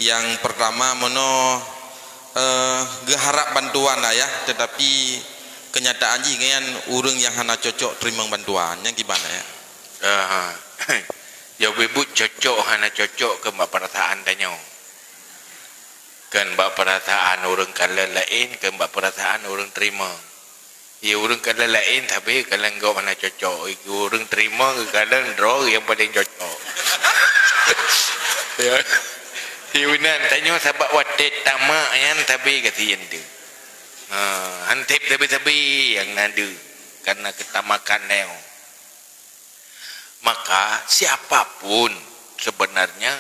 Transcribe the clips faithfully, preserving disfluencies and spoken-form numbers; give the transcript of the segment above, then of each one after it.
Nyang peurtama, meunoe, eh, geuharab bantuan, Ayah, teutapi keunyataan jih nyan ureuëng nyang hana cocok teurimong bantuan. Nyan kiban, Ayah? Ah, ya, beubuet cocok hana cocok keu bak peurasaan tanyoe. Kan bak peurasaan ureuëng kalon laén, kan bak peurasaan ureuëng teurimong. Ya, ureuëng kalon laén, tapi kalon gob hana cocok. Ureuëng teurimong, kalon droe nyang paleng cocok. Ya. Ya, meunan, tanyoe sabab watée tamak nyan, tapi kasian tu. Ha, han seb sabe-sabe nyang na deuh, karena keutamakan tanyoe. Maka, siapapun sebenarnya,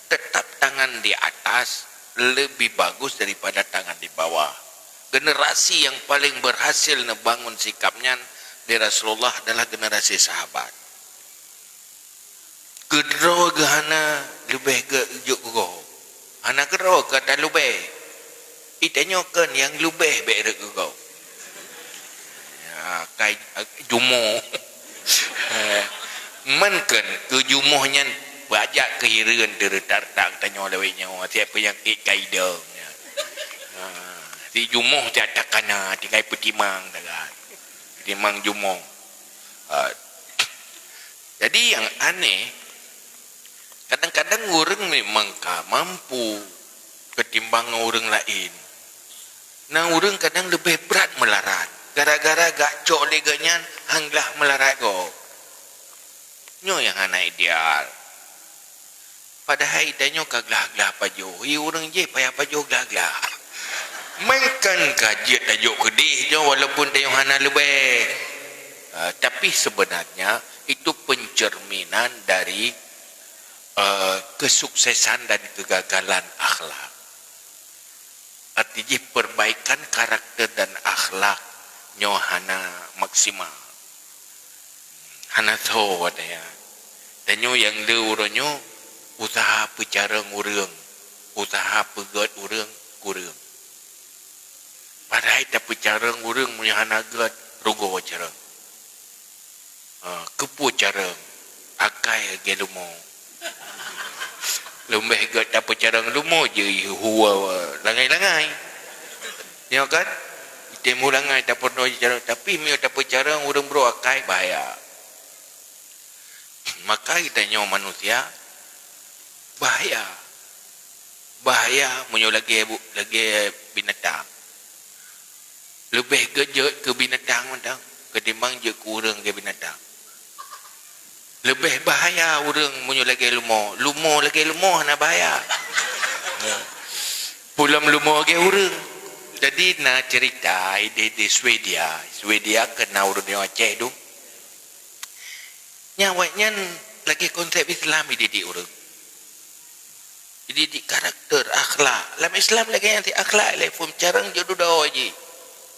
tetap tangan di atas lebih bagus daripada tangan di bawah. Generasi yang paling berhasil neubangun sikap nyan di Rasulullah adalah generasi sahabat. Keudroe geuhana leubeh geuh jok gob. Hana keudroe ka talubeh. Itanyoe kon nyang lubeh bék rot keu gob. Ya, kai, jumoh. Eh, man kon keu jumoh nyan bajak keu hireuen teuretak-retak tanyoe lawét nyoe, siat peunyakét kaidong. Ha, si jumoh siat takana, tinggai peutimang sagai. Peutimang jumoh. Ha. Jadi nyang aneh, kadang-kadang ureuëng memang ka mampu ketimbang ureuëng laén. Na ureuëng kadang leubeh brat meularat, gara-gara gak cok lé geuh nyan han glah meularat gob. Nyoe nyang hana ideal. Padahai tanyoe ka glah-glah pajoh, hi ureuëng jih payah pajoh glah-glah. Meukan ka jeuet tajok keudeh nyoe walaupun tanyoe hana leubeh. Ah, tapi sebenarnya itu pencerminan dari, eh, kesuksesan dan kegagalan akhlak. Arti jih perbaikan karakter dan akhlak nyoe hana maksimal. Hana tho watée nyan. Tanyoe nyang le uroe nyoe usaha peucarông ureuëng, usaha peugét ureuëng kureueng. Padahai tapeucarông ureuëng meunyoe hana gét, rugoe carông. Ha, keupeue carông? Akai lagée lumo. Leubeh gét tapeucarông lumo jih hue langai-langai. Nyoe kan? Item hue langai tapeunoe jicarông, tapi meunyoe tapeucarông ureuëng brok akai, bahaya. Maka geutanyoe manusia bahaya. Bahaya meunyoe lagée bu-, lagée binatang. Leubeh gét jeuet keu binatang mantong ketimbang jeuet keu ureuëng lagée binatang. Leubeh bahaya ureuëng meunyoe lagée lumo. Lumo lagée lumo hana bahaya. Pulom lumo lagée ureuëng. Jadi na cerita di, di Swedia. Swedia keu na ureuëng Aceh tu. Nyan awaknyan lagée konsep Islam dididik ureuëng. Dididik karakter, akhlak. Lam Islam lagée nyan cit akhlak, lé phon carông jeuet dudoe jih.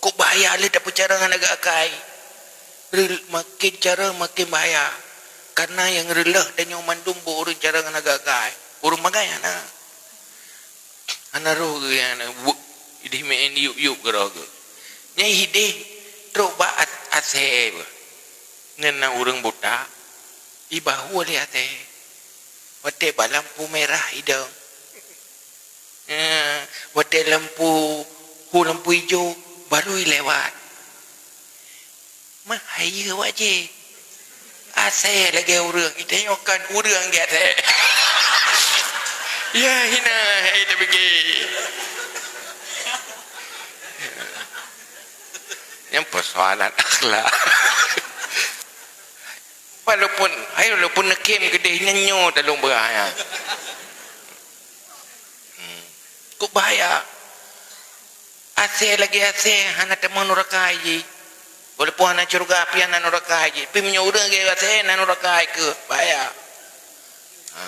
Kok bahaya lé tapeucarông hana gét akai. Reul-, makin carông makin bahaya. Karena nyang reuloh tanyoe mandum beu ureuëng carông hana gét akai. Ureuëng bangai hana. Hana roh geuh nyan, weuek, ideh meu'en yup-yup keudroe geuh. Nyan ideh trok bak as-, asée beuh. Nyan na ureuëng buta, ibahu lé asée. Watée bak lampu merah idong. Eh, watée lampu, hu lampu ijo, baru ilewat. Mah hai yeuh awak jih. Asée lagée ureuëng, itanyoe kon ureuëng lagée asée. Ya, hina, hai tapike. Nyan persoalan akhlak. Walaupun, hai, walaupun neukhém keudeh nyan nyoe taleueng beurah nyan. Hmm. Kok bahaya. Asée lagée asée hana tamong nuraka jih. Walaupun hana syeuruga, tapi hana nuraka jih. Tapi meunyoe ureuëng lagée asée na nuraka keuh, bahaya. Ha.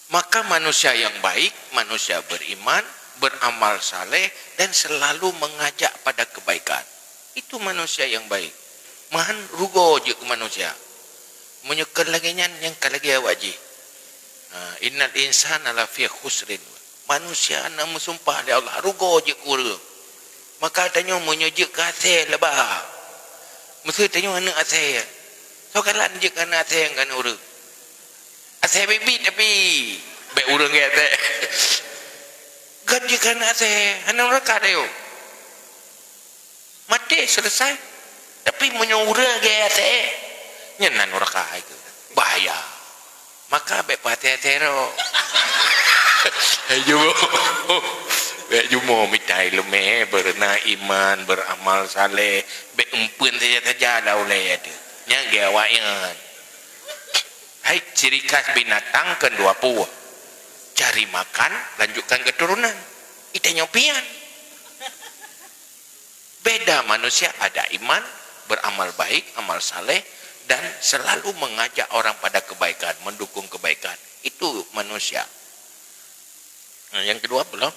Maka manusia yang baik, manusia beriman, beramal saleh, dan selalu mengajak pada kebaikan. Itu manusia yang baik. Meuhan rugoe jeuet keu manusia. Meunyoe kon lagée nyan, nyan ka lagée awak jih. Ha, innal insana lafi khusrin. Manusia na meusumpah lé Allah, rugoe jeuet keu ureuëng. Maka tanyoe meunyoe jeuet keu asée leubeh. Meuseu tanyoe aneuëk asée. Soe galak jeuet keu aneuëk asée ngon ureuëng. Asée biet-biet tapi bék ureuëng gét asée. Kan jih ka na asèe, hana neuraka dayeuh. Maté selesai. Tapi meunyoe ureueng lagèe asèe, nyan na neuraka hai keuh. Bahaya. Maka bèk peuhati-hati rot. Hai jumo. Bèk jumo mita ileumèe, beureunak iman, beuramal saleh, bèk eumpeuen saja-saja lam ulèe teuh. Nyan lagèe awaknyan. Hai ciri khas binatang keu dua pue. Cari makan, lanjutkan keturunan. Itanyoe pian. Beda manusia ada iman, beramal baik, amal saleh, dan selalu mengajak orang pada kebaikan, mendukung kebaikan. Itu manusia. Nah, yang kedua belum.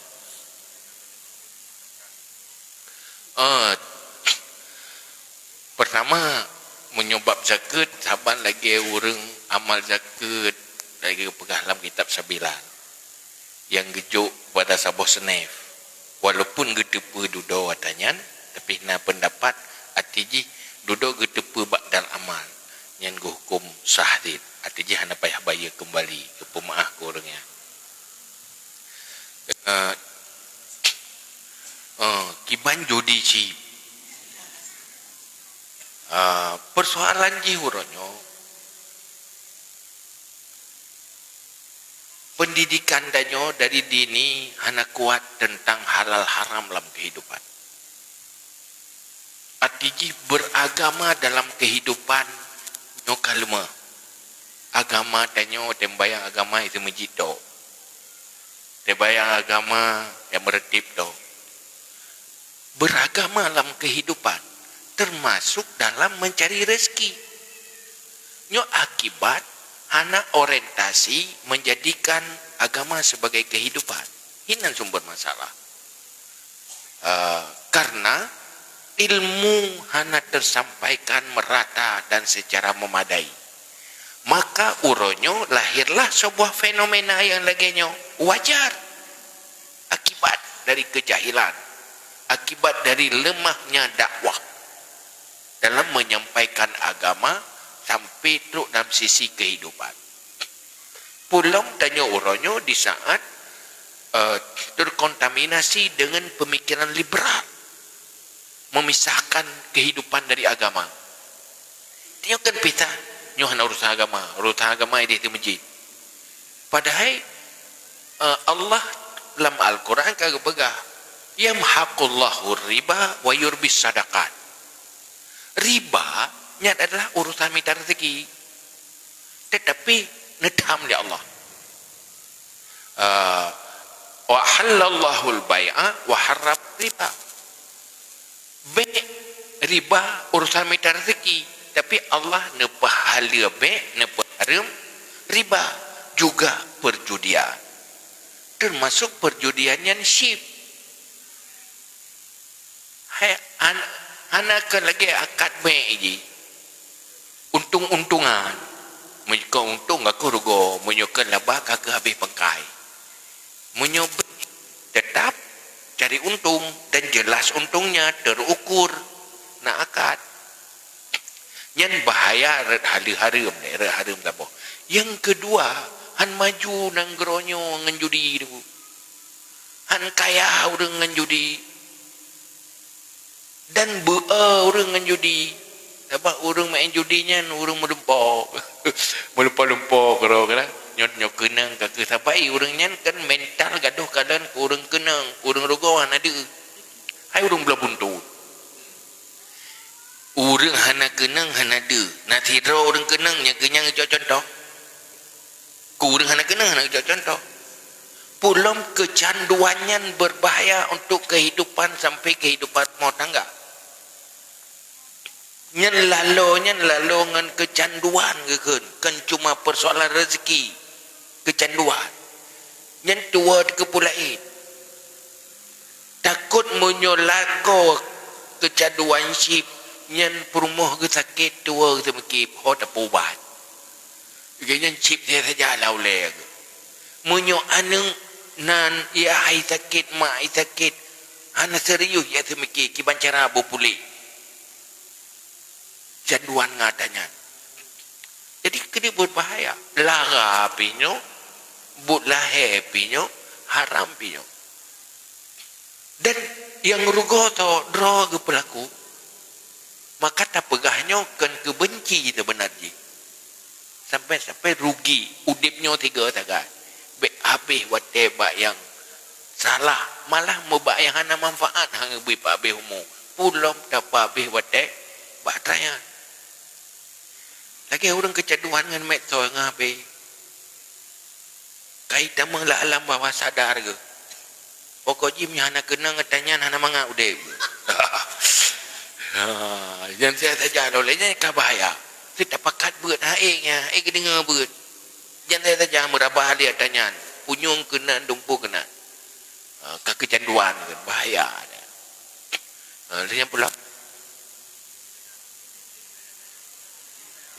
Eh, pertama, meunyoe bab zakeuet, saban lagèe ureueng amal zakeuet lagèe peugah lam kitab Sabilan. Nyang geujok bak saboh seunef. Walaupun geuteupeue dudoe ata nyan, tapi na peundapat até jih dudoe geuteupeue bak dal amal, nyan geuhuköm sah cit. Até jih hana payah bayeue keumbali, geupeumaáh keu ureueng nyan. Eh, eh, kiban judi cit. Ah, peusoalan jih uroe nyoe, Pendidikan tanyoe dari dini hana kuat teuntang halal haram lam keuhidupan. Até jih beuragama dalam keuhidupan nyoe ka leumah. Agama tanyoe, teumayang agama i seumeujid tok. Teumayang agama nyang meureuteb tok. Beuragama lam keuhidupan, teumasok dalam meucari reuzeki. Nyoe akibat hana orientasi meunjadikan agama sibagai keuhidupan. Hinan sumber masalah. Eh, karena ilmu hana teusampaikan meurata dan seucara meumadai. Maka uroe nyoe lahirlah saboh fenomena nyang lagèe nyoe. Wajar. Akibat dari keujahilan, akibat dari leumahnya dakwah dalam menyampaikan agama sampai trok dalam sisi kehidupan. Peulom tanyoe uroe nyoe di saat, eh, terkontaminasi dengan pemikiran liberal, memisahkan kehidupan dari agama. Nyoe kan pih that, nyoe hana urusan agama, urusan agama idéh di meuseujid. Padahai, eh, Allah lam Al-Quran ka geupeugah, "Yamhaqullahu riba wa yurbis sadaqat." Riba nyan adalah urusan mita rezeki. Tetapi neutam lé Allah. Eh, "Wa halallahul bai'a wa harrama riba." Bèk riba urusan mita rezeki, tapi Allah neupeuhaleue bèk, neupeuhareuem riba, juga perjudian. Termasuk perjudian nyan chip. Hai, han-, hana keu lagèe akad bèk jih. Untông-untongan. Meunyoe keu untông ka keuh rugoe, meunyoe keu laba ka keuh habéh pangkai. Meunyoe bèk, teutap cari untông dan jelas untông nyan teurukur, na akad. Nyan bahaya rot haleue hareuem, rot hareuem saboh. Nyang keudua, han maju nanggroe nyoe ngon judi tu. Han kaya ureueng ngon judi. Dan beu-e ureueng ngon judi. Sabab ureueng maén judi nyan ureueng meulumpo. Meulumpo-lumpo keudroe kan. Nyoe, nyoe keunong ka keuh sabai ureueng nyan kan mental gadôh kalon keu ureueng keunong, ureueng rugoe hana deuh. Hai ureueng bloe buntôt. Ureueng hana keunong hana deuh. Na sidroe ureueng keunong nyang keu nyan geucok cuntoh. Keu ureueng hana keunong hana geucok cuntoh. Peulom keucanduan nyan berbahaya untuk kehidupan sampai kehidupan rumah tangga. Nyan lalo, nyan lalo ngon keucanduan geukheun, kon cuma persoalan rezeki, keucanduan. Nyan tuwo keupeue laén. Takot meunyoe lakoe keucanduan chip, nyan peurumoh geusakét tuwo geuseumeukip, ho tapeuubat. Lagèe nyan chip saja-saja lam ulèe geuh. Meunyoe aneuk nan, yah ai sakét, mak ai sakét, hana serius jak seumiké kiban cara beupuléh canduan ngon ata nyan. Jadi, keuneuk beubahaya. Lara pih nyoe, buet lahé pih nyoe, haram pih nyoe. Dan nyang rugoe tho droe geupeulaku, maka tapeugah nyoe kon keu beunci seubeuna jih. Sampai-sampai rugi udeb nyoe tiga sagai. Bék habéh watée bak nyang salah, malah meubak nyang hana manfaat han geubri peuhabéh umu. Pulom tapeuhabéh watée bak tanyan. Lagée ureuëng keucanduan ngon medsos ngon H P. Kai tamong lam alam bawah sadar geuh. Pokok jih meunyoe hana keunong ata nyan hana mangat udeb. Ha, nyan saja lolée nyan ka bahaya. Teuka pakat beuet hai nyan, hai geudeungoe beuet. Nyan saja meurabah lé ata nyan. Punyueng keunan, dumpeue keunan. Ha, ka keucanduan kan bahaya. Ha, lheueh nyan pula.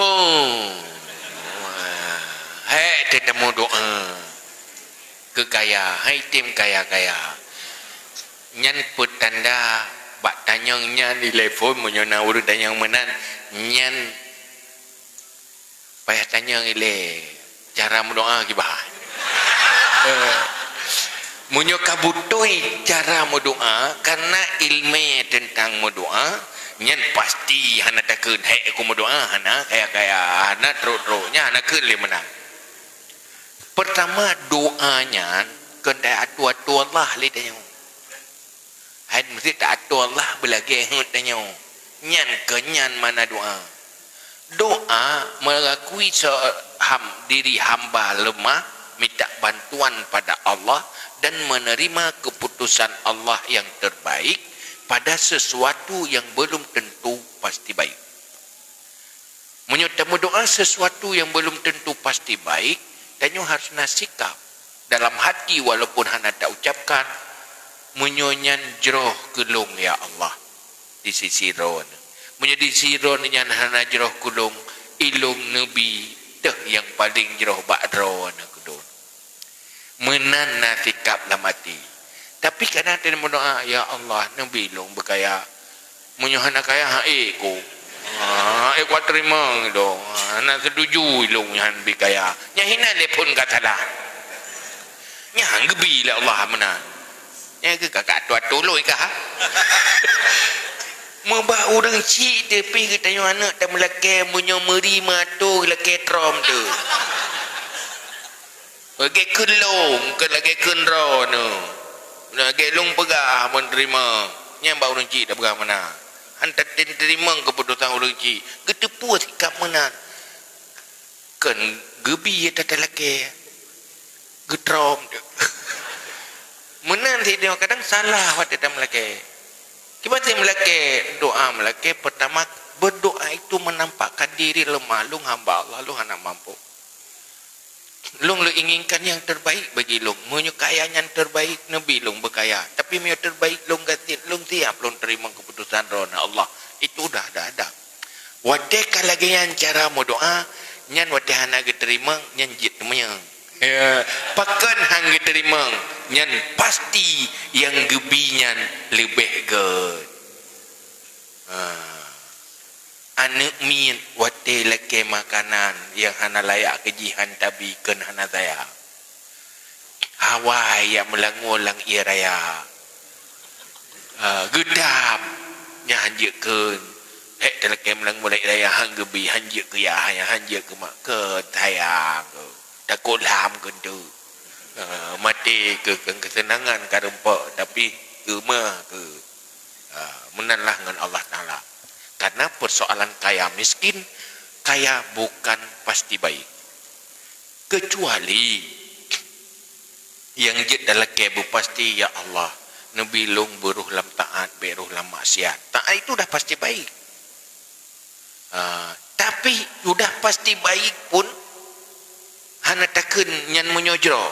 Oh. Hai teuteumé doa. Keu kaya, hai tem kaya-kaya. Nyan peutanda bak tanyong nyan di telepon meunyoe na ureuëng tanyong meunan, nyan payah tanyong ilée cara meudoa kiban. Eh, meunyoe ka beutôi cara meudoa, karena ilmu tentang meudoa, nyan pasti hana takheun, "Hai aku meudoa," hana, kaya-kaya, hana trok-trok, nyan hana kheun lé meunan. Pertama, doa nyan keuneuk atô-atô Allah lé tanyoe. Hai meusti ta atô Allah beulagée heuet tanyoe. Nyan keuh nyan makna doa. Doa mengakui se-, ham-, diri hamba lemah, minta bantuan pada Allah dan menerima keputusan Allah yang terbaik pada sesuatu yang belum tentu pasti baik. Meunyoe tameudoa sesuatu yang belum tentu pasti baik, tanyoe harus na sikap dalam hati walaupun hana taucapkan, meunyoe nyan jroh keu lôn ya Allah di sisi Droeneuh. Meunyoe di sisi Droeneuh nyan hana jroh keu lôn, ilôn neubi teuh nyang paleng jroh bak Droeneuh keu lôn. Meunan na sikap lam até. Tapi kadang teurimong doa, "Ya Allah, neubi lôn beukaya. Meunyoe hana kaya, han ék ku. Han ék ku teurimong lôn. Hana seutuju lôn nyan bi kaya." Nyan hinan lé phon ka salah. Nyan geubi lé Allah meunan. Nyan keuh kakak tua tulôi kah? Meubak ureuëng chik teupih geutanyoe aneuk tameulakée meunyoe meuri meuatô lakée trom teuh. Lagée kheun lôn, kon lagée kheun droeneuh. Lagée lôn peugah meuneurimong, nyan bak ureuëng chik tapeugah meunan. Han tatem teurimong keuputosan ureuëng chik, geuteupeue sikap meunan. Kon geubi ata talakée, geutrom. Meunan sidroe kadang salah watée tameulakée. Kiban cit meulakée, doa meulakée, pertama, berdoa itu menampakkan diri lemah, lôn hamba Allah, lôn hana mampu. Lôn, lôn inginkan yang terbaik bagi lôn. Meunyoe kaya nyan terbaik, neubi lôn beukaya. Tapi meunyoe terbaik lôn gasien, lôn siap lôn teurimong keuputosan Droeneuh Allah. Itu udah ada-ada. Watée ka lagée nyan cara meudoa, nyan watée hana geuteurimong, nyan jeuet teumanyong. Ya, pakon han geuteurimong, nyan pasti nyang geubi nyan leubeh gét. Ha. Aneuk miet watée lakée makanan nyang hana layak keu jih han tabi, kon hana sayang. Awai jak meulangue lam ié raya. Ah, geudam. Nyan han jeuet kheun. Hék talakée meulangue lam ié raya han geubi, han jeuet keu yah, han jeuet keu mak, keu sayang keu. Takot lam keu tu. Ah, maté keu, keu kesenangan ka rumpok, tapi keumah keu. Ah, meunan lah ngon Allah Taala. Karena persoalan kaya miskin, kaya bukan pasti baik. Kecuali nyang jeuet talakée beupasti, "Ya Allah, neubi lôn beuroh lam taát, bék roh lam maksiat." Taát itu dah pasti baik. Ah, tapi sudah pasti baik pun hana takheun nyan meunyoe jroh.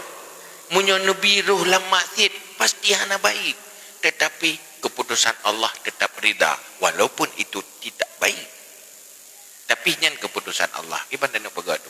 Meunyoe neubi roh lam maksiat, pasti hana baik. Tetapi keputusan Allah tetap rida, walaupun itu tidak baik. Tapi nyan keputusan Allah. Iban dan peugah tu.